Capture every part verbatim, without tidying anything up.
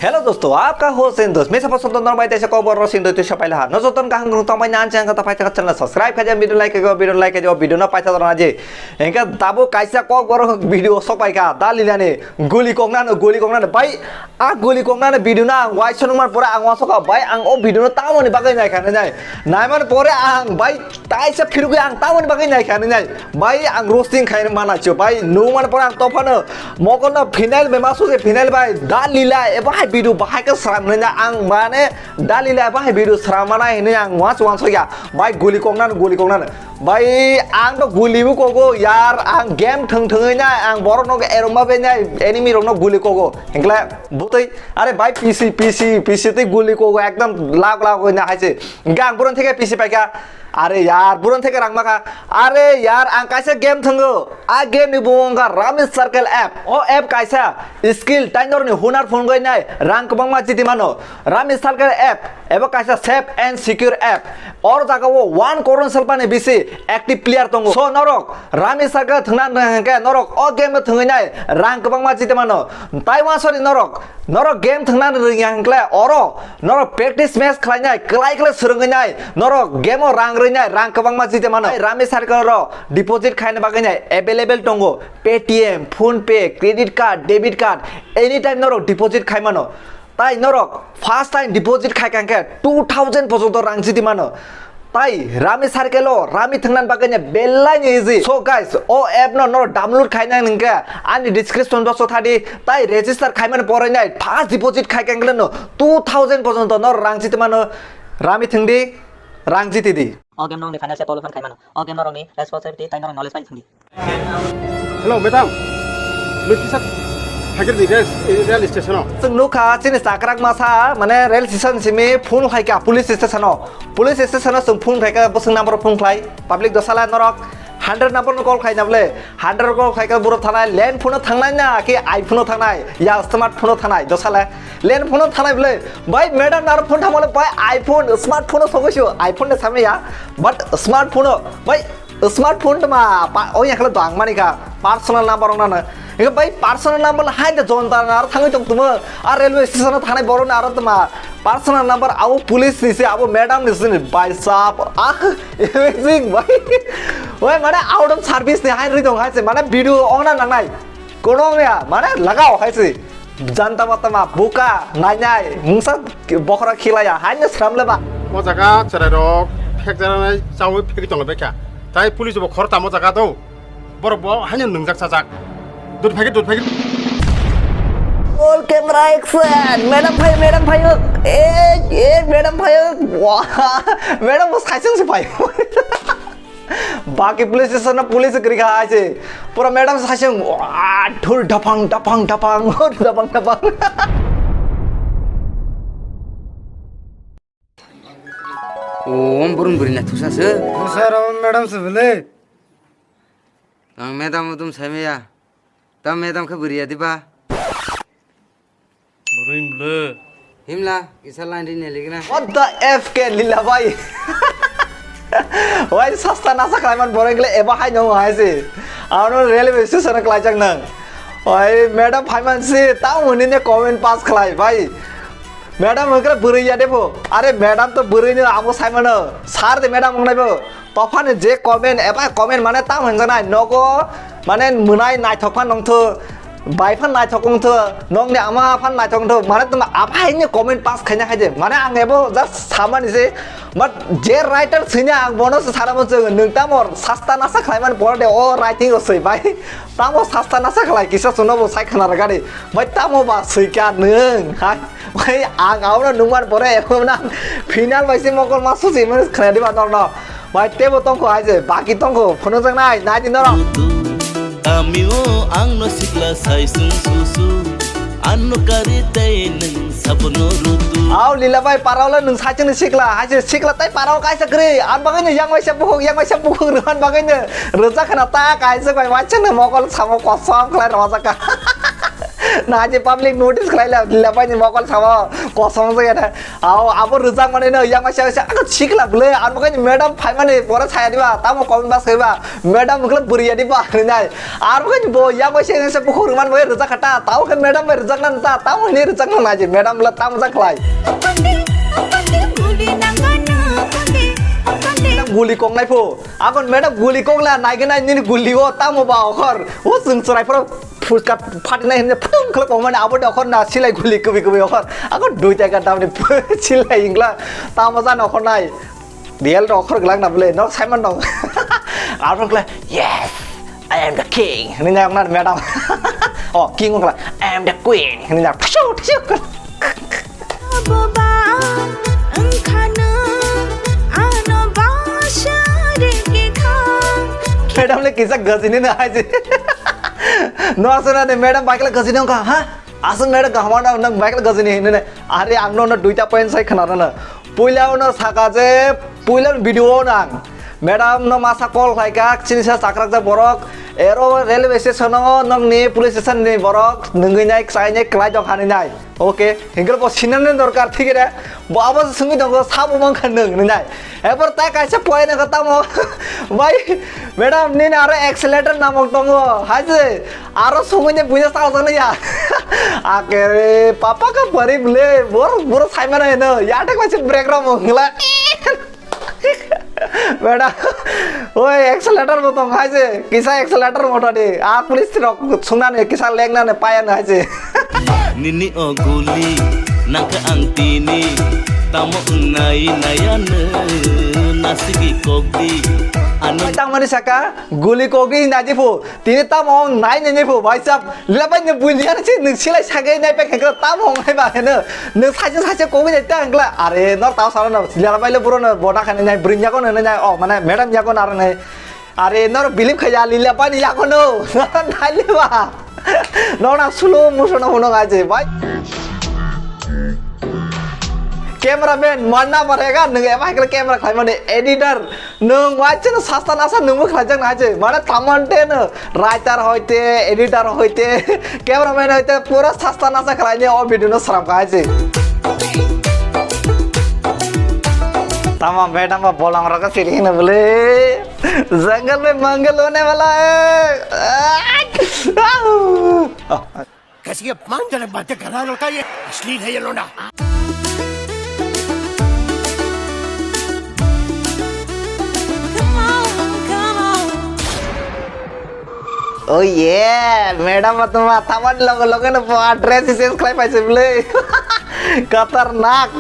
Hello dosto, aapka host and dost, main sabse pehla normal taise kokborok sing doi tuisa paila ha. No joton kaham gurung tongbai nan channel kata paisa channel subscribe khaja, video like khaja, video like khaja, video no paisa dorana je. Engka tabu kaisa kokborok video sok paika, dalilani guli koknano, guli koknano. Bai, a guli koknano video na ang wai sonong man pore ang wasoka, bai ang o video no tamoni bagwi nai kha nai. Nai man pore ang bai taisa phirugwi ang tamoni bagwi nai kha nai. Bai ang roasting khai mana cho, bai nung man pore ang tophano. Mokol no final be masu je final bai da lila eba hai video bahai ka sram nai ang mane da lila eba hai video sram mana hini ang was wan soya bai guli koknan guli koknan bai ang to guli bu kogo yar ang game thang thang na ang borok no eroma be na enemy rok no guli kogo hengkla butoi are bai P C P C P C tei guli kogo ekdam lag lag na hai se gang buron theke P C paika. Are yar, buron theke rang makha. Are yar, ang kaisa game thango. A game ni bumung wngkha Rummy Circle app. O app kaisa skill, tainor ni hunar phunugwi nai, rang kwbangma chiti mano. Rummy Circle app, ebo kaisa safe and secure app. Or jaga o one crore selpa ni bisi active player tongo. So norok Rummy Circle thwngna nang hwnkhe norok o game no thwngwi nai, rang kwbangma chiti mano. Tai wansori norok Norok game thwngna rwngya hwnkhe oro norok practice match khlainai, kwlai khlai swrwngwi nai, norok game o rang rwinai, rang kwbangma jite mano. Rummy Circle ro deposit khaina bagwi nai available tongo, Paytm, PhonePe, credit card, debit card, anytime norok deposit khai mano. Tai norok first time deposit khai kha hwnkhe two thousand porjonto rang jiti mano. Tai Rummy Circle o Rummy thwngna bagwi no belai no easy. So guys, o app no norok download khaina hwnkhe ani description box o thadi, tai register khaimani porwi nai first deposit khai kha hwnkhe no two thousand porjonto norok rang jiti mano. Rummy thwngdi, rang jiti di. O game no nongni financial problem khaimano. O game norokni responsibility tai norok knowledge bai thwngdi. Hello, madam. Nung kisa thagir di rail, rail station o. Chwng nukha chini chakrak masa, mane rail station simi phone khlaika police station o. Police station o chwng phone khlaika, bwswng number o phone khlai. Public dosala norok hundred number no call khlaina bwle. Hundred call khlaika borok thanai, land phone o thangnai na ki iPhone o thangnai, ya smartphone o thangnai, dosala land phone o thangnai bwle. Bai madam naro phone thamale bai iPhone, smartphone o sogwi sio, iPhone ne samya, but smartphone o bai Smartphone tma pa o yakhle dang mani kha personal number ong nana. Ega bai personal number hai de jonta na thangwi tong tuma a railway station thanai borok na aro tma personal number abo police ni se abo madam ni se ni bai sap ah amazing bai. Oi mane out of service ni hai ri dong hai se mane video ong na nangnai. Kono ya mane lagao hai se. Janta matama buka nainai mungsa bokhora khilaya haino sramle ba. O jaga cherai rok phek janai chawi phek tong bekha. Tai police bo khor tamo jaga do. Borok bo haino nungjak sajak. Dut phagi dut phagi. Roll camera action. Madam phai madam phai. Eh eh madam phai. Wah. Madam bo saisang se phai. Baki police station na police kri kha aise. Pura madam saseng wah, dhul dapang dapang dapang dhul dapang dapang. O om burung buri na thusa se. Sir, madam se bele. Ang madam dum sai meya. Ta madam khe buri ya diba. Bwrwi mle. Himla, kisa line ri neligna. What the F K lila bai. Wai sasta nasa khlaiman borok le eba hai no hai se. Ano railway station klai jak nang. Wai madam phaiman se ta muni ne comment pass khlai bai. Madam hokra bwrwi ya debo. Are madam to bwrwi no abo sai mano. Sir de madam wngnai bo. Tophani je comment eba comment mane tam hinjanai nogo mane mwnai naithok phan nongtho bai phan naithok wngtho nongni ama phan naithok wngtho mane tma aphai ni comment pass khaina haide mane ang ebo just samani se but je writer sini ang bono se saramo chwng nung tamo sasta nasa khlaimani pore de o writing o swi bai tamo sasta nasa khlai kisa suno bo sai khana rwgadi bai tamo ba swi kha nung hai. Bai ang auro nungmar pore ebo na final bai se mokol ma susi mani khna di ba norno. Bai tebo tongkho hai je baki tongkho phono jang nai nai di norok. Amigo ang no sikla sai sung su su. Ano kari tei nung sabono rutu. Au lila bai parao le nung saichung ni sikla hai je sikla tai parao kaisa kri an bagai ni yang bai se bukhuk yang bai se bukhuk ruhan bagai ni rwja khana ta kaisa bai waichung ni mokol samo kosom khlai rwja ka. Na je public notice khlai la, la pai ni mokol sawa, kosong se ya. Aw, abo rwjak mani no, yang masa masa, ako sikla bwle, aro kani madam phai mani, pora saya diba, tamo comment box kaiba, madam mukla buriya diba, nai. Aro kani bo, yang masa masa, bukhuk rwman bo rwjak khata, tamo khe madam bai rwjak nan ta, tamo ni rwjak nan aje, madam la tamo jak khlai. Guli kok nai pho, akon madam guli kok la, nai khe nai nini guli o, tamo ba okhor, o chwng chwrai phoro. Phuska phatinai hinwi phutung khlak pokmani abo de okhor na silai guli kubui kubui okhor. Ako duita ka damni silai ingla tamo jani okhor nai. Real to okhor glak na bole nok Simon dong. Abo khlak, "Yes, I am the king." Hinwi nai okna madam. Oh, king okla, "I am the queen." Hinwi nai phusu phusu. Boba, wngkhano ano basa rikikha. Madam le kisa gajini na haji. No asana de madam baikla gajini wngkha, ha? Aswk madam kaham na nang baikla gajini hinwi ne. Are ang no no duita point sai khna rana. Puila no saka je, puila video no ang. Madam no masa call khlai ka, chini sa chakrak ja borok. Ero railway station o nokni police station ni borok, nungwi nai, ksai nai, klai dok hani nai. Okay, hingkhe bo sinani dorkar thik re. Bo abo swngwi tongo, sabo mankha nwng, nwngnai. Ebar ta kaisa point kha tamo. Bai, madam, nini aro accelerator namok tongo. Hai se, aro swngwi ne buina sa jani ya. Akere, papa ka pari bole, bor, bor sai mana heno. Ya thik kaisa brake rok mo hla. Madam, oi, accelerator bo tong hai se, kisa accelerator motor di, a police rok sungnani kisa lengnani paya no hai se. Nini o guli, nangkha ang tini, tamo wngnai nayano, nasigi kokdi, ano. Tangmani saka, guli kokdi naji phu, tini tamo wngnai nini phu, bhai sab, Lila bai no buini ano se nwng silai sagai nai pai khe tam hong nai ba heno. Nwng saijin saijin kogwi nai ta hwnkla. Are nor tao sara no. Lila bai le buro no bo da khanai nai bring yago no nai. Oh, mane madam yago no aro nai. Are nor bilip khaya Lila bai ni yago no. Nai le ba. Nor na slow motion no hono ngai je bai. Cameraman manna marega nwng ema hekle camera khlai mani editor. Nwng waisano sasta nasa nwngbo khlaijak nai se. Mane tamante no writer hoite, editor hoite, cameraman hoite pura sasta nasa khlaini o video no sram khai se. Tama madam ba bolong rok siri hino bole. Jungle mein mangal hone wala hai. कैसी अपमानजनक बातें कर रहा है लड़का ये। अश्लील है ये लौंडा। Oh yeah, madam ma tuma thaman logo logo no po dress change khlai paise bole. Khatarnak.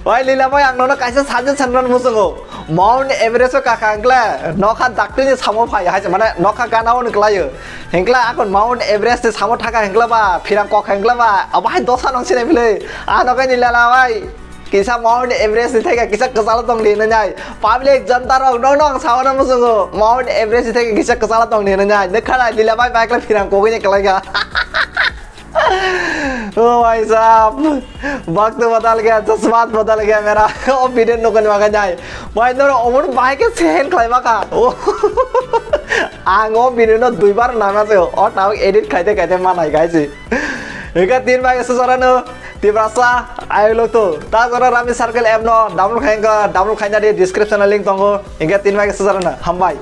Oi Lila bhai, ang nono kaisa suggestion rwna muchungo. Mount Everest o kakha hwnkle nokha daktini samo phai hai se, mane nokha gana o ni kwlaio. Hwnkle akon Mount Everest ni samo thaka hwnkle ba, phirang kok hwnkle ba, abo hai dosa nang sinai bole. A nokai ni Lila bhai. Kisa Mount Everest ni theke kisa kwchalo tong di hinwi nai. Public janta rok no no ang sawana muchungo. Mount Everest ni theke kisa kwchalo tong di hinwi nai. Nukha nai Lila bhai bike le phirang kogwi ni kwlai kha. Oh bhai sahab, waqt badal gaya, jasmat badal gaya mera. O video nukani bagai nai. Bhai noro omor bike se hen khlai ma kha. Oh. Ang o video no duibar nana se. O tao edit khaite khaite manai gaisi. Hingke tin bai se jorano Tiprasa ayolok to. Ta jora Rami Circle app no download khai, download khaina di description o link tongo. Hingke tin bai se jorano. Hambai.